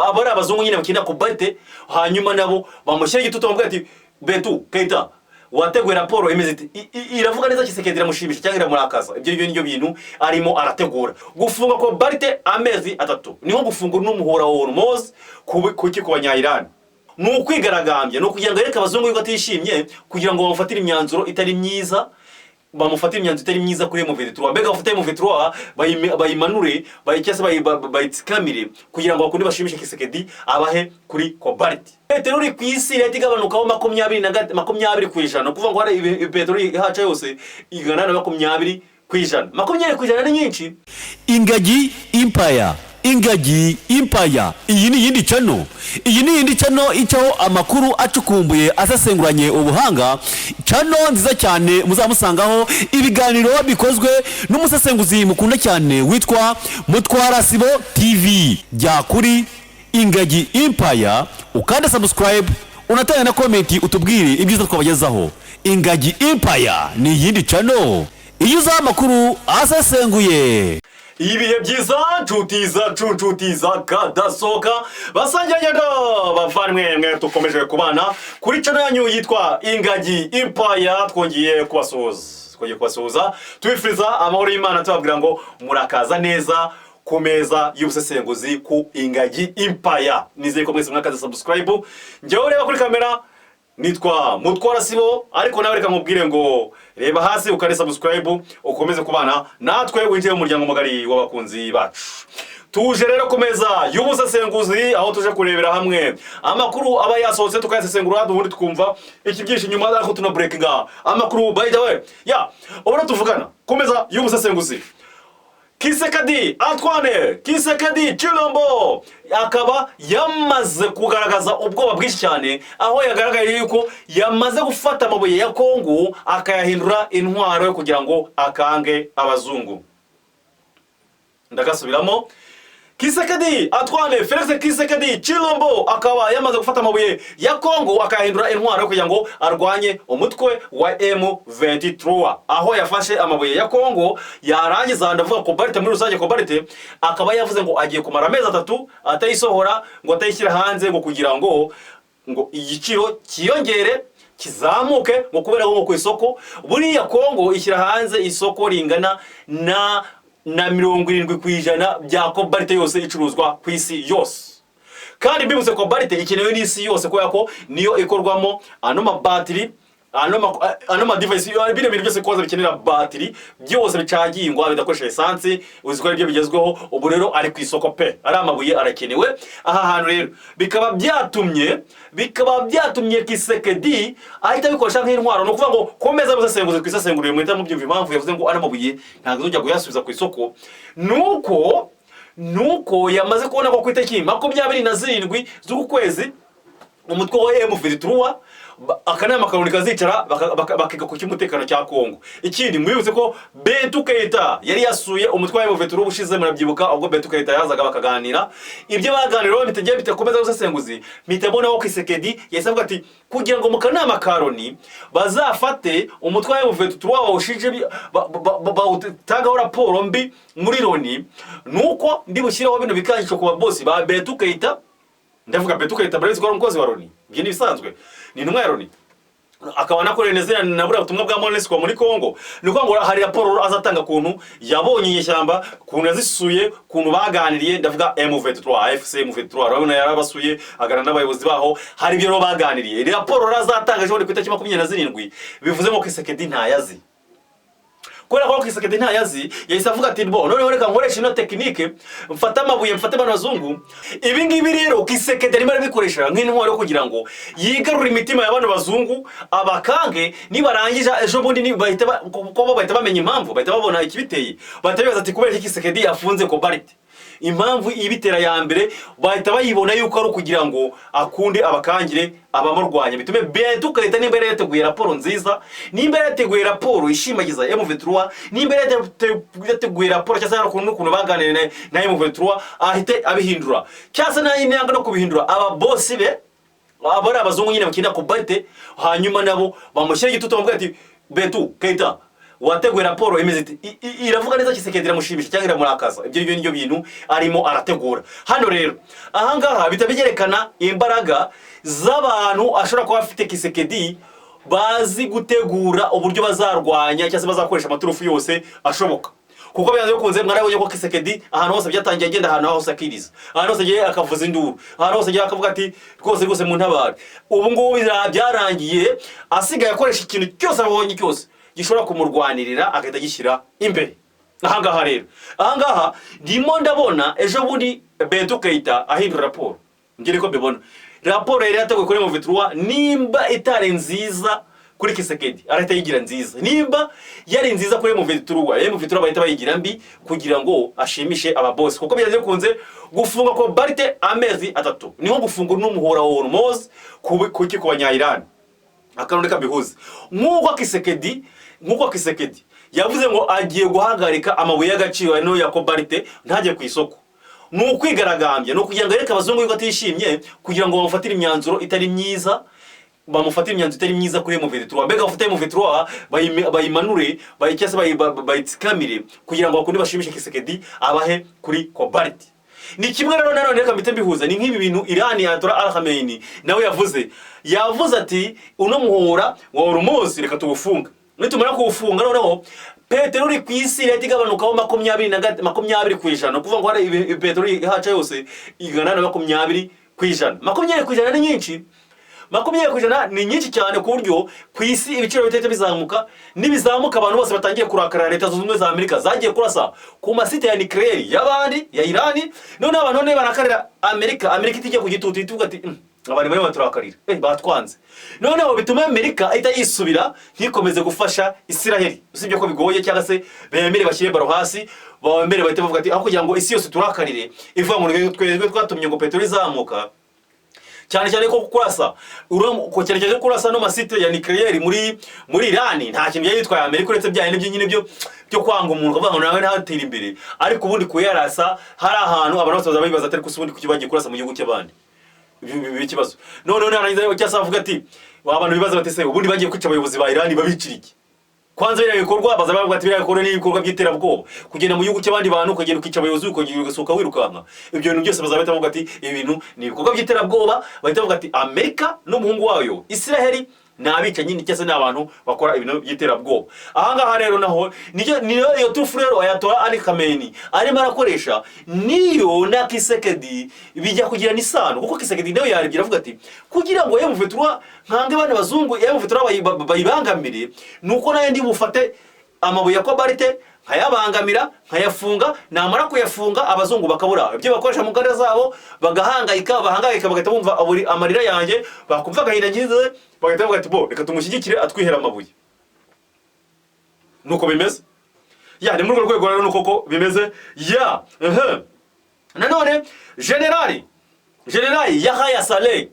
Aba ari abazungu nyine bakenera cobalt, hanyuma nabo bamushyira igitutu, bamubwira ati: "Bintou Keita, wateguye raporo imeze iti iravuga neza Tshisekedi, iramushimisha cyangwa iramurakaza?" Ibyo ngibyo nibyo bintu arimo arategura. Gufunga cobalt amezi 3 niho gufungura n'umuhora wa Hormuz kuki ku Banyayirani ni ukwigaragambya, ni ukugira ngo yereke abazungu yuko atishimye, kugira ngo bamufatire imyanzuro itari myiza, bamufatire imyanzuro itari myiza kuri M23. Mbega bafate M23 bayimanure, cyangwa se bayitsikamire kugira ngo bakunde bashimishe Tshisekedi, abahe kuri cobalt. Peteroli ku isi leta igabanukaho 20%, ukuvuga ngo hari peteroli ihaca yose ingana na 20%. 20% ni nyinshi. Ingagi Empire, Ingagi Empire, iyi ni iyindi channel, iyi ni iyindi channel icaho amakuru acukumbuye, asesenguranye ubuhanga. Channel nziza cyane, muzamusangaho ibiganiro bikozwe n'umusesenguzi mukunda cyane witwa Mutwara Sibo TV. Jya kuri Ingagi Empire, ukande subscribe, unatanga na comment, utubwire ibyiza twabagezaho. Ingagi Empire ni iyindi channel iyo uzaho amakuru asesenguye. Ibihe byiza, nshuti zacu, nshuti z'akadasohoka, basangirangendo, bavandimwe mwe dukomeje kubana kuri channel yanyu yitwa Ingagi Empire, twongeye kubasuhuza, twongeye kubasuhuza tubifuriza amahoro y'Imana, tubabwira ngo murakaza neza ku meza y'ubusesenguzi ku Ingagi Empire. Nizeye ko mwese mwakaze subscribe. Njyewe ureba kuri kamera nitwa Mutwara Sibo, ariko nawe reka nkubwire ngo reba hasi ukande subscribe, ukomeze kubana natwe, winjire mu muryango mugari w'abakunzi bacu. Tuje rero ku meza y'ubusesenguzi, aho tuje kurebera hamwe amakuru aba yasohotse, tukayasesengura, ubundi tukumva iki byinshi inyuma, ariko tuna breakinga amakuru. By the way, ya ubona tuvugana ku meza y'ubusesenguzi, Tshisekedi Antoine Tshisekedi Tshilombo akaba yamaze kugaragaza ubwoba bwinshi cyane, aho yagaragaye yuko yamaze gufata amabuye ya Kongo akayahindura intwaro yo kugira ngo akange abazungu. Ndagasubiramo: Tshisekedi Antoine Felix Tshisekedi Tshilombo akaba yamaze gufata amabuye ya Kongo akayahindura intwaro yo kugira ngo arwanye umutwe wa M23, aho yafashe amabuye ya Kongo, yarangiza, ndavuga cobalt muri rusange, cobalt akaba yavuze ngo agiye kumara amezi 3 atayisohora, ngo atayishyira hanze, ngo kugira ngo igiciro cyiyongere, kizamuke, ngo kubera ko ngo ku isoko buriya Kongo ishyira hanze isoko ringana na 70% bya cobalt yose icuruzwa ku isi yose. Kandi mbibutse, cobalt ikenewe n'isi yose kubera ko niyo ikorwamo ano mabatiri, ano ma device, bino bintu byose koza bikenera batiri, byose bicagingwa bidakoresha essence, uzi ko aribyo bigezweho ubu. Rero ari ku isoko pe, ari amabuye arakenewe. Aha hantu rero bikaba byatumye Tshisekedi ahita abikoresha nk'intwaro. Ni ukuvuga ngo ku meza y'ubusesenguzi twisesenguriye, muhita mubyumva impamvu yavuze ngo ano mabuye ntabwo azongera kuyasubiza ku isoko, nuko yamaze kubona ko ku itariki 27 z'uku kwezi umutwe wa M23 akanama ka ONU kazicara bakiga ku cy'umutekano cya Kongo. Ikindi mwibutse ko Bintou Keita yari yasuye umutwe wa M23 ubushize, murabyibuka, ubwo Bintou Keita yazaga bakaganira. Ibyo baganiraho bitajya bitakomeza gusesenguzi, mpita mbona ko Tshisekedi yahise avuga ati kugira ngo mu kanama ka Loni bazafate umutwe wa M23 bawushinje bawutangaho raporo mbi muri Loni, nuko ndi bushyireho bino bikangisho ku babosi ba Bintou Keita. Ndavuga Bintou Keita, murabizi ko ari umukozi wa Loni, ibyo ni ibisanzwe, ni intumwa ya Loni, akaba anakorera neza na buriya butumwa bwa MONUSCO muri Congo. Ni ukuvuga ngo hari raporo azatanga kuntu yabonye inyeshyamba, kuntu yazisuye, kuntu baganiriye. Ndavuga M23, AFC M23, urabona yarabasuye, aganira n'abayobozi baho, hari ibyo rero baganiriye. Iri raporo rero azatanga ejo bundi ku itariki 27, bivuze ngo Tshisekedi ntayazi. Kubera ko Tshisekedi ntayazi, yahise avuga ati: "Bo noneho reka nkoreshe ino technique, mfate amabuye, mfate bano bazungu." Ibi ngibi rero Tshisekedi arimo arabikoresha nk'intwaro yo kugira ngo yigarure imitima ya bano bazungu, abakange. Nibarangije ejo bundi bahita kuko bo bahita bamenya impamvu, bahita babona ikibiteye, bahita bibaza ati: "Kubera iki Tshisekedi yafunze cobalt?" Impamvu ibitera ya mbere bahita bayibona yuko ari ukugira ngo akunde abakangire abamurwanya, bitume Bintou Keita, nimba yari yateguye raporo nziza, nimba yari yateguye raporo ishimagiza M23, nimba yari yateguye raporo cyangwa se hari ukuntu n'ukuntu baganiriye na M23, ahite abihindura, cyangwa se nayo nanga no kubihindura, aba bosi be aba ari abazungu nyine bakenera cobalt, hanyuma nabo bamushyira igitutu, bamubwira ati: "Bintou Keita, Wateguye raporo imeze iti iravuga neza Tshisekedi, iramushimisha cyangwa iramurakaza? Ibyo ngibyo nibyo bintu arimo arategura hano. Rero ahangaha bihita byerekana imbaraga z'abantu ashobora kuba afite Tshisekedi, bazi gutegura uburyo bazarwanya cyangwa se bazakoresha amaturufu yose ashoboka, kuko byanze bikunze mwarabonye ko Tshisekedi ahantu hose byatangiye agenda, ahantu hose akiriza, ahantu hose agiye akavuza induru, ahantu hose agiye akavuga ati: "Rwose rwose mu ntabare." Ubu ngubu byarangiye asigaye akoresha ikintu cyose abonye cyose gishobora kumurwanirira, agahita agishyira imbere. Ahangaha rero, ahangaha ndimo ndabona ejo bundi Bintou Keita ahindura raporo. Njye niko mbibona. Raporo yari yateguwe kuri M23, nimba itari nziza kuri Tshisekedi arahita yigira nziza, nimba yari nziza kuri M23, M23 bahita bayigira mbi kugira ngo ashimishe ababosi, kuko byanze bikunze gufunga cobalt amezi 3 niho gufungura n'umuhora wa Hormuz kuki ku Banya-Iran. Akantu reka mbihuze, nk'uko Tshisekedi yavuze ngo agiye guhagarika amabuye y'agaciro ano ya cobalt ntajye ku isoko, ni ukwigaragambya, ni ukugira ngo yereke abazungu yuko atishimye, kugira ngo bamufatire imyanzuro itari myiza, bamufatire imyanzuro itari myiza kuri M23. Mbega bafate M23 bayimanure, cyangwa se bayitsikamire kugira ngo bakunde bashimishe Tshisekedi abahe kuri cobalt. Ni kimwe rero nanone, reka mpite mbihuza, ni nk'ibi bintu Irani, Ayatollah Al Khamenei nawe yavuze ati: "Uno muhora wa Hormuz reka tuwufunge, nitumara kuwufunga noneho peteroli ku isi leta igabanukaho 20%." Ni ukuvuga ngo hari peteroli ihaca yose ingana na 20%. 20% ni nyinshi, 20% ni nyinshi cyane, ku buryo ku isi ibiciro bitahita bizamuka. Nibizamuka, abantu bose batangiye kurakara. Leta Zunze Ubumwe za Amerika zagiye kurasa ku ma site ya nucléaire y'abandi ya Irani, noneho abantu none barakarira Amerika. Amerika itijya ku gitutu, ituvuga ati: Abantu barimo baturakarira, batwanze." Noneho bituma Amerika ihita yisubira, ntikomeze gufasha Isiraheli, usibye ko bigoye, cyangwa se bemere bashyire baro hasi, bemere bahite bavuga ati: "Aho kugira ngo isi yose turakarire ivuga ngo twebwe twatumye ngo peteroli izamuka, cyane cyane ko kurasa cyane cyane ko kurasa no ma site ya nucléaire muri Irani nta kintu byari bitwaye Amerika, uretse bya bindi nyine byo kwanga umuntu ukavuga ngo nawe ntatera imbere." Ariko ubundi kuyarasa hari ahantu abantu bose bazaba bibaza atari ko ubundi kuki bagiye kurasa mu gihugu cy'abandi? Biba ikibazo. Noneho narangiza cyangwa se bavuga ati, abantu bibaza bati: "Se ubundi bagiye kwica abayobozi ba Irani babicira iki?" Kwanza biriya bikorwa baza bavuga ati biriya bikorwa ni ibikorwa by'iterabwoba, kugenda mu gihugu cy'abandi bantu ukagenda ukica abayobozi, ukongera ugasohoka wirukanka. Ibyo bintu byose bazaba bahita bavuga ati ibi bintu ni ibikorwa by'iterabwoba, bahita bavuga ati Amerika n'umuhungu wayo Israheli ni abicanyi cyangwa se ni abantu bakora ibintu by'iterabwoba. Aha ngaha rero naho niyo iyo turufu rero Ayatollah Ali Khamenei arimo arakoresha, niyo na Tshisekedi bijya kugirana isano, kuko Tshisekedi nawe yarebye aravuga ati: "Kugira ngo M23 nkange bana bazungu, M23 bayibangamire, nuko nayo ndi bufate amabuye ya cobalt nkayabangamira, nkayafunga. Namara kuyafunga, abazungu bakabura ibyo bakoresha mu nganda zabo, bagahangayika, bahangayika bagahita bumva amarira yanjye, bakumva agahinda ngize, bagahita bavuga ati: 'Bo reka tumushyigikire atwihere amabuye.'" Nuko bimeze. Ya, ni muri urwo rwego rero nuko ko bimeze. Ya, ehe, nanone generali Yahaya Saleh,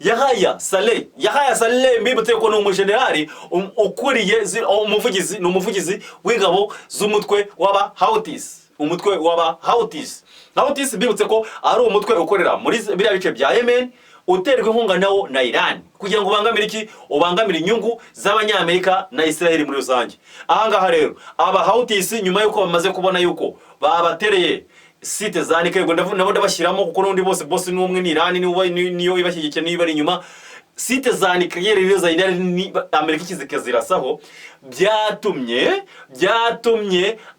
Yahaya Saleh, Yahaya Saleh, mbibutse ko ni umujenerali ukuriye umuvugizi, ni umuvugizi w'ingabo z'umutwe w'aba Houthis. Umutwe w'aba Houthis, Houthis mbibutse ko ari umutwe ukorera muri biriya bice bya Yemen, uterwa inkunga nawo na Iran, kugira ngo ubangamire iki? Ubangamire inyungu z'Abanyamerika na Israel muri rusange. Ahangaha rero aba Houthis, nyuma yuko bamaze kubona yuko babatereye site za nucléaire, nabo ndabashyiramo, kuko n'undi bose bose ni umwe, ni Iran niyo ibashyigikiye, niyo ibari inyuma. Site za nucléaire rero za Iran Amerika ikize ikazirasaho, byatumye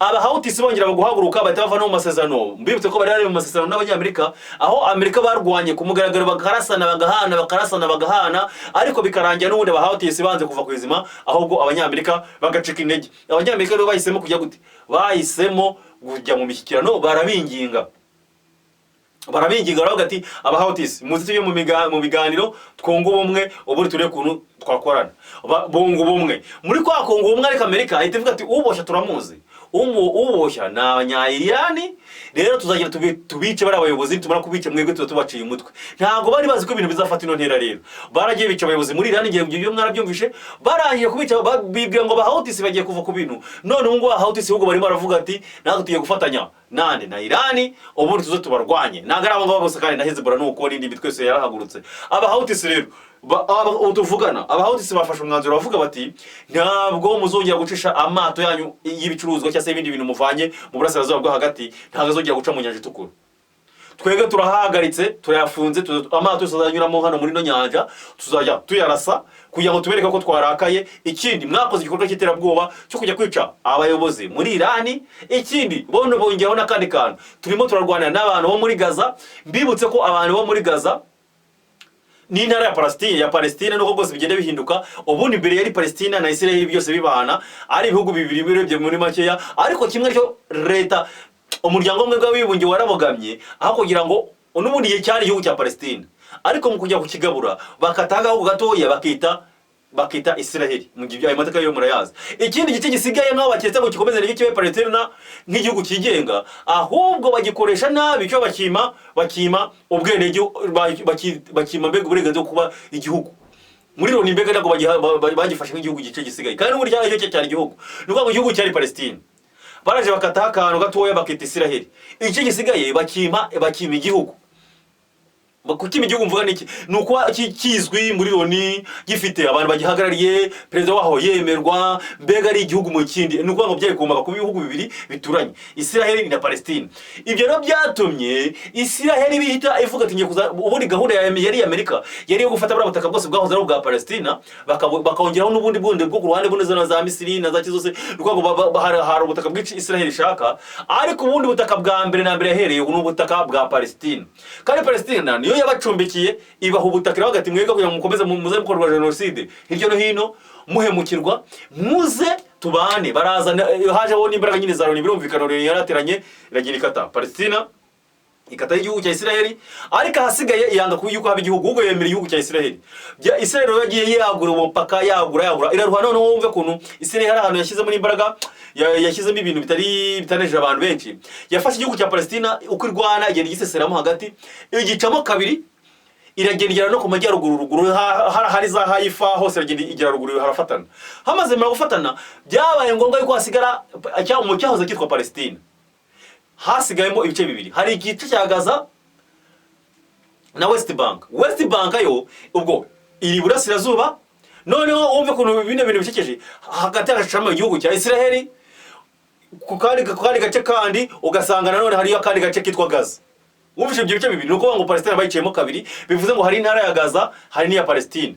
aba Houthis bongera guhaguruka, bahita bava no mu masezerano. Mbibutse ko bari bari mu masezerano n'Abanyamerika, aho Amerika barwanye ku mugaragaro, bakarasana bagahana, bakarasana bagahana, ariko bikarangira n'ubundi aba Houthis banze kuva ku izima, ahubwo Abanyamerika bagacika intege. Abanyamerika rero bahisemo kujya gute? Bahisemo kujya mu mishyikirano, barabinginga, barabinginga, baravuga ati: "Aba Houthis, muze tujye mu biganiro, twunge ubumwe, ubundi turebe ukuntu twakorana." Bunga ubumwe. Muri kwa kunga ubumwe ariko, Amerika ahita ivuga ati: "Uboshya turamuzi, uboshya ni Abanyayirani, rero tuzagira tubice bariya bayobozi, tumara kubica mwebwe tuba tubaciye umutwe." Ntabwo bari bazi ko ibintu bizafata ino ntera. Rero baragiye bica abayobozi muri Irani, ngiye ibyo mwarabyumvishe. Barangije kubica, bibwira ngo aba Houthis bagiye kuva ku bintu. None ubu ngubu aba Houthis ahubwo barimo baravuga ati: "Natwe tugiye gufatanya." nande na Irani, ubundi tuze tubarwanye. Ntabwo ari abo ngabo gusa, kandi na Hezbollah nuko n'indi mitwe yose yarahagurutse. Abahawutisi rero ubu tuvugana, Abahawutisi bafashe umwanzuro, bavuga bati: "Ntabwo muzongera gucisha amato yanyu y'ibicuruzwa cyangwa se ibindi bintu muvanye mu Burasirazuba bwo Hagati, ntabwo azongera guca mu Nyanja Itukura. Twebwe turahagaritse, turayafunze, amato yose azanyuramo hano muri ino nyanja tuzajya tuyarasa kugira ngo tubereke ko twarakaye. Ikindi, mwakoze igikorwa cy'iterabwoba cyo kujya kwica abayobozi muri Irani." Ikindi, bono bongeraho n'akandi kantu: turimo turarwanira n'abantu bo muri Gaza. Mbibutse ko abantu bo muri Gaza n'intara ya Palestine, nuko rwose bigenda bihinduka. Ubundi mbere yari Palestine na Israel byose bibana, ari ibihugu bibiri birebye muri makeya, ariko kimwe cyo leta, Umuryango Umwe bw'Abibumbye warabogamye, aho kugira ngo n'ubundi igihe cyari igihugu cya Palestine, ariko mu kujya kukigabura bakata agahugu gatoya bakita Israel. Mu gihe ayo mateka yo murayazi. Ikindi gice gisigaye, nk'aho baketse ngo gikomeze nicyo kibe Palestine nk'igihugu cyigenga, ahubwo bagikoresha nabi, cyo bakima ubwene, bakima mbega uburenganzira bwo kuba igihugu muri Loni. Mbega ntabwo bagifashe nk'igihugu gice gisigaye, kandi n'ubundi cyari cyo cyari igihugu. Ni ukuvuga ngo igihugu cyari Palestine, baraje bakataho akantu gatoya bakita Israel, igice gisigaye bakima igihugu. Kukima igihugu mvuga niki? Ni ukuba kizwi muri Loni, gifite abantu bagihagarariye, perezida waho yemerwa, mbega ari igihugu mu kindi. Ni ukuvuga ngo byagombaga kuba ibihugu bibiri bituranye, Israel na Palestine. Ibyo rero byatumye Israel bihita ivuga ati: "Ngiye kuza." Ubundi gahunda yari Amerika yari iyo gufata buriya butaka bwose bwahoze ari ubwa Palestina, bakongeraho n'ubundi bundi bwo ku ruhande bundi na za Misiri na za zose. Ni ukuvuga ngo hari ubutaka bwinshi Israel ishaka, ariko ubundi butaka bwa mbere na mbere yahereye ni ubutaka bwa Palestine. Kandi Palestine niyo yabacumbikiye, ibaha ubutaka, iravuga ati: "Mwebwe kugira ngo mukomeze muze mukorwa jenoside hirya no hino, muhemukirwa, muze tubane." Baraza, hajeho n'imbaraga nyine za Loni, birumvikana. Loni yarateranye, iragira ikata Palestina, ikata y'igihugu cya Israel, ariko ahasigaye yanga ku yuko haba igihugu, ahubwo yemera igihugu cya Israel. Bya Israel rero yagiye yagura umupaka, yagura, yagura, iraruha. Noneho wumve ukuntu Israel hari ahantu yashyizemo n'imbaraga, yashyizemo ibintu bitari bitanejeje abantu benshi. Yafashe igihugu cya Palestina, uko irwana igenda igiseseramo hagati, igicamo kabiri, iragenda igera no ku majyaruguru ruguru, hari za Haifa hose, iragenda igera ruguru harafatana. Hamaze mara gufatana, byabaye ngombwa yuko hasigara mu cyahoze cyitwa Palestine hasigayemo ibice bibiri: hari igice cya Gaza na West Bank. West Bank yo ubwo iri iburasirazuba. Noneho wumve ukuntu bino bintu bishekeje: hagati hagacamo igihugu cya Israel, ku kandi gace kandi ugasanga nanone hariyo akandi gace kitwa Gaza. Wumvise ibyo bice bibiri? Ni ukuvuga ngo Palestine bayiciyemo kabiri, bivuze ngo hari intara ya Gaza, hari n'iya Palestine.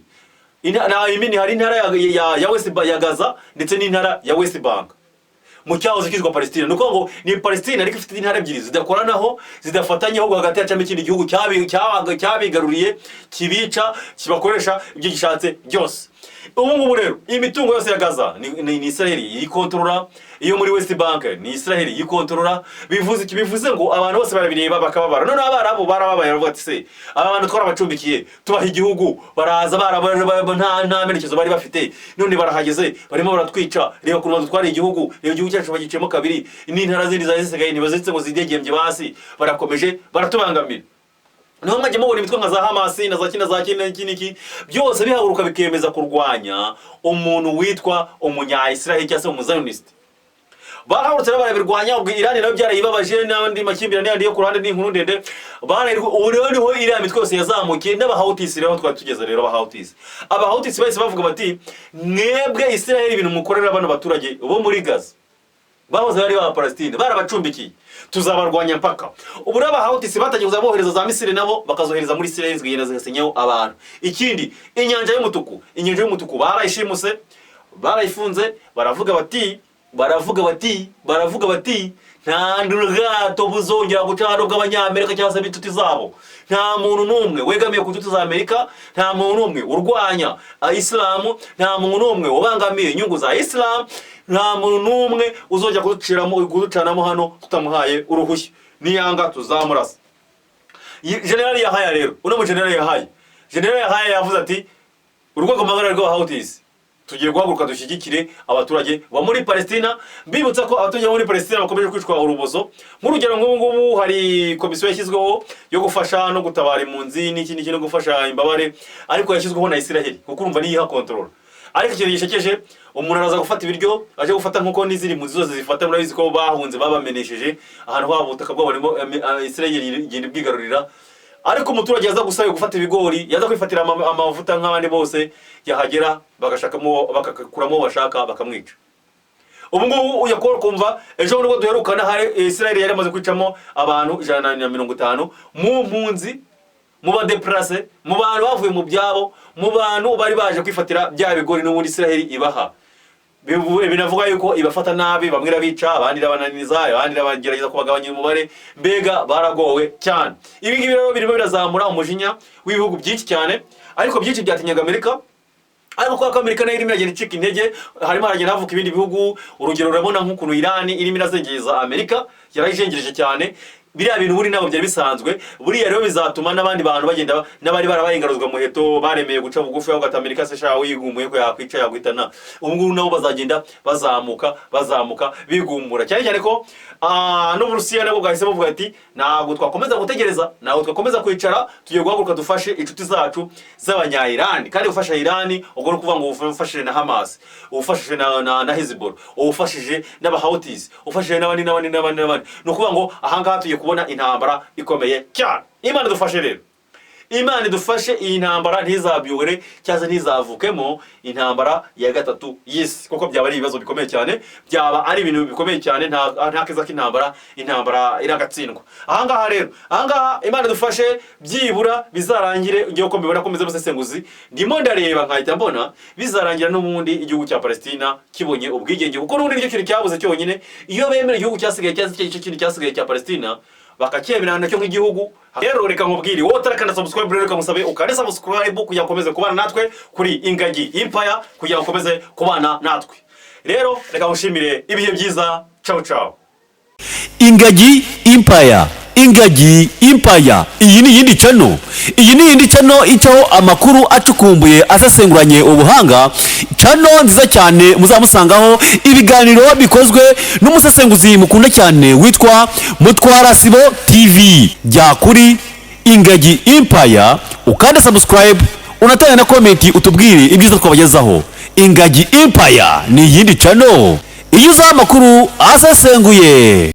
Na I mean, hari intara ya West ya Gaza ndetse n'intara ya West Bank mu cyahoze kitwa Palestine. Ni ukuvuga ngo ni Palestine ariko ifite intara ebyiri zidakoranaho, zidafatanye, ahubwo hagati hacamo ikindi gihugu cyabigaruriye, kibica, kibakoresha ibyo gishatse byose. Ubu ngubu rero imitungo yose ya Gaza ni Israel yikontorora, iyo muri West Bank ni Israel yikontorora. Bivuze iki? Bivuze ngo abantu bose barabireba bakababara. Noneho Abarabu barababaye, baravuga ati: "Se aba bantu twarabacumbikiye, tubaha igihugu, baraza nta merekezo bari bafite, none barahageze barimo baratwica. Reba ukuntu badutwariye igihugu, reba igihugu cyacu bagiciyemo kabiri, n'intara zindi zari zisigaye ntibazitse ngo zidegembye, basi barakomeje baratubangamira." Niho mwajya mubona imitwe nka za Hamasi na za kina za kina iki n'iki byose bihaguruka bikemeza kurwanya umuntu witwa umunya-Israel cyangwa se umuzayoniste. Barahagurutse rero barabirwanya. Ubwo Irani nayo byarayibabaje, n'andi makimbirane yandi yo ku ruhande, n'inkuru ndende. Ubu rero niho iriya mitwe yose yazamukiye n'Abahawutisi. Rero aho twari tugeze rero, Abahawutisi bahise bavuga bati: "Mwebwe Israel, ibintu mukorera bano baturage bo muri Gaza bahoze bari ba Palestine, barabacumbikiye, tuzabarwanya mpaka." Ubu rero Abahawutisi batangiye kuza bohereza za misile, nabo bakazohereza muri Israel, zikagenda zigasenyaho abantu. Ikindi, Inyanja y'Umutuku barayishimuse, barayifunze, baravuga bati: "Nta bwato buzongera guca hano bw'Abanyamerika cyangwa se b'inshuti zabo. Nta muntu n'umwe wegamiye ku nshuti za Amerika, nta muntu n'umwe urwanya Isilamu, nta muntu n'umwe ubangamiye inyungu za Isilamu, nta muntu n'umwe uzongera kuducanamo hano tutamuhaye uruhushya. Niyanga tuzamurasa." Generali Yahaya rero, uno mu generali Yahaya, Generali Yahaya yavuze ati: "Urwego mpagarara rw'Abahawutisi tugiye guhaguruka dushyigikire abaturage bo muri Palestina." Mbibutsa ko abaturage bo muri Palestina bakomeje kwicwa urubozo. Nk'urugero, nk'ubu ngubu hari komisiyo yashyizweho yo gufasha no gutabara impunzi n'iki n'iki no gufasha imbabare, ariko yashyizweho na Israel, kuko urumva niyo iha control. Ariko ikintu gishekeje, umuntu araza gufata ibiryo, aje gufata nk'uko n'izindi mpunzi zose zifata. Murabizi ko bahunze babamenesheje ahantu habo, ubutaka bwabo barimo Israel igenda ibwigarurira. Ariko umuturage yaza gusaba gufata ibigori, yaza kwifatira amavuta nk'abandi bose, yahagera bagashakamo, bakakuramo uwo bashaka, bakamwica. Ubu ngubu uyakora kumva ejo bundi ubwo duherukana, hari Israel yari yamaze kwicamo abantu 150 mu mpunzi, mu ba déplacés, mu bantu bavuye mu byabo, mu bantu bari baje kwifatira bya bigori n'ubundi Israel ibaha. Binavuga yuko ibafata nabi, bamwe irabica, abandi irabananiza, abandi irabagerageza kubagabanya umubare. Mbega baragowe cyane. Ibi ngibi rero birimo birazamura umujinya w'ibihugu byinshi cyane, ariko byinshi byatinyaga Amerika. Ariko kubera ko Amerika nayo irimo iragenda icika intege, harimo haragenda havuka ibindi bihugu. Urugero, urabona nk'ukuntu Irani irimo irazengereza Amerika, yarayijengereje cyane. Biriya bintu buri ntabwo byari bisanzwe. Buriya rero bizatuma n'abandi bantu bagenda, n'abari barabaye ingaruzwa muheto, baremeye guca bugufi, aho ati Amerika se sha wigumuye ko yakwica yaguhitana, ubu ngubu nabo bazagenda bazamuka, bazamuka, bigumura, cyane cyane ko n'Uburusiya nabwo bwahise buvuga ati ntabwo twakomeza gutegereza, ntabwo twakomeza kwicara, tugiye guhaguruka dufashe inshuti zacu z'Abanya-Irani. Kandi gufasha Irani ubwo ni ukuvuga ngo ufashije na Hamas, ufashije na Hezbollah, ufashije n'Abahouthis, ufashije n'abandi n'abandi n'abandi n'abandi. Ni ukuvuga ngo ahangaha tugiye kubona intambara ikomeye cyane. Imana idufashe rero, Imana idufashe iyi ntambara ntizabyure cyangwa se ntizavukemo intambara ya gatatu y'isi, kuko byaba ari ibibazo bikomeye cyane, byaba ari ibintu bikomeye cyane. Nta keza k'intambara, intambara iragatsindwa. Ahangaha rero, ahangaha Imana idufashe byibura bizarangire. Ngewe uko mbibona, komeza busesenguzi ndimo ndareba nkahita mbona bizarangira n'ubundi igihugu cya Palestina kibonye ubwigenge, kuko n'ubundi nicyo kintu cyabuze cyonyine. Iyo bemera igihugu cyasigaye, cyangwa se icyo kintu cyasigaye cya Palestina, bakacyemera nacyo nk'igihugu. Rero reka nkubwire wowe utarakanda subscribe, rero reka ngusabe ukande subscribe kugira ngo ukomeze kubana natwe kuri Ingagi Empire, kugira ngo ukomeze kubana natwe. Rero reka ngushimire, ibihe byiza, ciao ciao. Ingagi Empire, Ingagi Empire, iyi ni iyindi channel, iyi ni iyindi channel icaho amakuru acukumbuye, asesenguranye ubuhanga. Channel nziza cyane, muzamusangaho ibiganiro bikozwe n'umusesenguzi mukunda cyane witwa Mutwara Sibo TV. Jya kuri Ingagi Empire ukande subscribe, unatanga na comment, utubwire ibyiza twabagezaho. Ingagi Empire ni iyindi channel iyo uzaho amakuru asesenguye.